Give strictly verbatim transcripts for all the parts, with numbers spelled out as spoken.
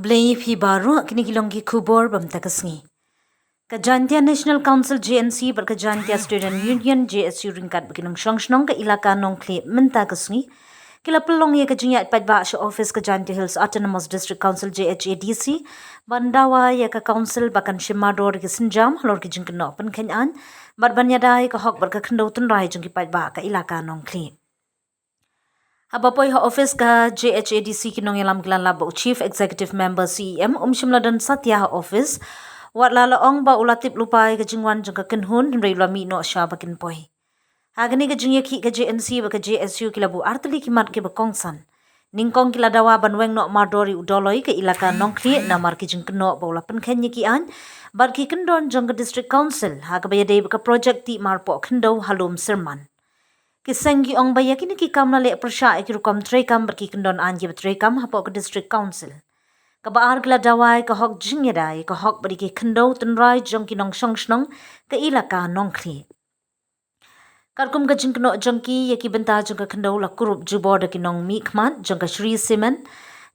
Blei phi baroh, kine ki long ki khubor ba mynta ka sngi. Ka Jaintia National Council, J N C, bad ka Jaintia Student Union, J S U, ryngkat bad ki nongshong shnong ka Elaka Nongkhlieh mynta ka sngi ki la pynlong ïa ka jingïaid paidbah sha office ka Jaintia Hills Autonomous District Council, J H A D C, ban dawa ïa ka council ba kan shim mardor ïa ki sienjam halor ki jingkynnoh pynkheiñ aiñ bad ban ïada ïa ka hok bad ka khyndew tynrai jong ki paidbah ka Elaka Nongkhlieh. Haba poi ha office ka J H A D C, ki nongïalam ki la lap bad u Chief Executive Member, C E M, um shym la don satia ha office, wat la la ong ba u la tip lypa ïa ka jingwan jong ka kynhun, hynrei u la mih noh sha ba kin poi. Ha kane ka jingïakhih, ka J N C bad ka J S U ki la buh artylli ki mat kiba kongsan. Nyngkong, ki la dawa ban weng noh mardor ïa u Doloi ka Elaka Nongkhlieh namar ki jingkynnoh ba u la pynkheiñ ïa ki aiñ bad ki kyndon jong ka District Council ha kaba ïadei bad ka projek tih mar poh khyndew ha Lum Syrman. Ki seng ki ong ba ïa kine ki kam la leh pyrshah ïa ki rukom treikam bad ki kyndon aiñ kiba treikam hapoh ka District Council. Kaba ar, ki la dawa ïa ka hok jingïada ïa ka hok bad ïa ki khyndew tynrai jong ki nongshong shnong ka Elaka Nongkhlieh. Katkum ka jingkynnoh jong ki, ïa ki bynta jong ka khyndew la kurup jubor da ki nongmihkhmat jong ka Shree Cement.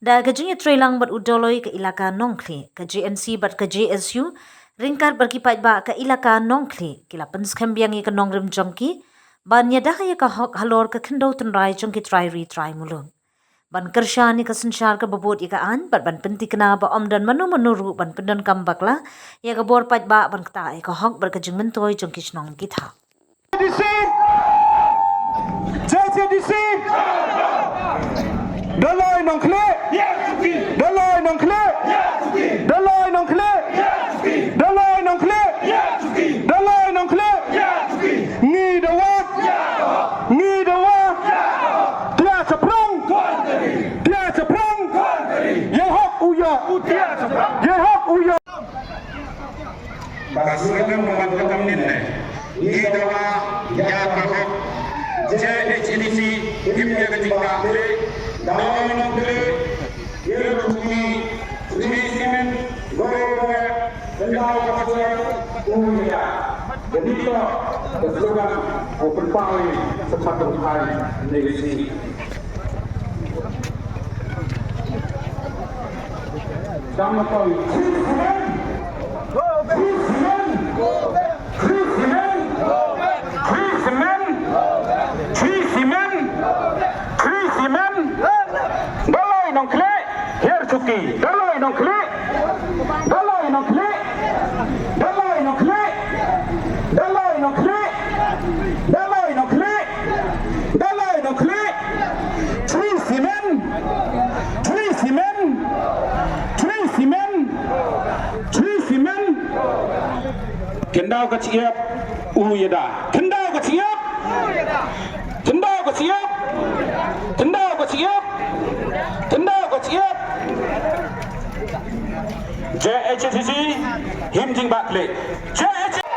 Da ka jingïatreilang bad u Doloi ka Elaka Nongkhlieh, ka J N C bad ka J S U ryngkat bad ki paidbah ka Elaka Nongkhlieh ki la pynskhem biang ïa ka nongrim jong ki ban ïada ïa ka hok halor ka khyndew tynrai jong ki trai ri trai muluk, ban kyrshan ïa ka synshar kaba bud ïa ka aiñ bad ban pynthikna ba ym don mano mano ruh ban pyndonkam bakla ïa ka bor paidbah ban ktah ïa ka hok bad ka jingmyntoi jong ki shnong ki thaw. D C, J C D C, Doloi Nongkhlieh, Doloi Nongkhlieh, Doloi Nongkhlieh, Doloi Nongkhlieh, Doloi Nongkhlieh. Ngi dawa, ngi dawa. Tiah chaphrang, tiah chaphrang. Ïa hok u ïa, ïa hok u ïa. Ba sngewthuh ba ban kam nin ne. Ngi dawa ïa ka hok. J H A D C, him ïa ka jingbakla, dawa nongkle. Ïa ka bukit, Shree Cement, gore gore, kyndaw ka hok, u ïa. Ka nito ka slogan u pynpaw ïa ka pateng thai ne ka sngi. Dang na poi. Shree Cement! Shree Cement! Shree Cement! Shree Cement! Shree Cement! Shree Cement! Doloi Nongkhlieh! Hiar Suki! Doloi Nongkhlieh! Doloi Nongkhlieh! Doloi Nongkhlieh! Doloi Nongkhlieh! Doloi Nongkhlieh! Doloi Nongkhlieh! Shree Cement! Shree Cement! Shree Cement! Shree Cement! Khyndaw ka shyiap u ïada. Khyndaw ka shyiap! Khyndaw ka shyiap! Khyndaw ka shyiap! Khyndaw ka shyiap! J H A D C, him jingbakla. J H A D C.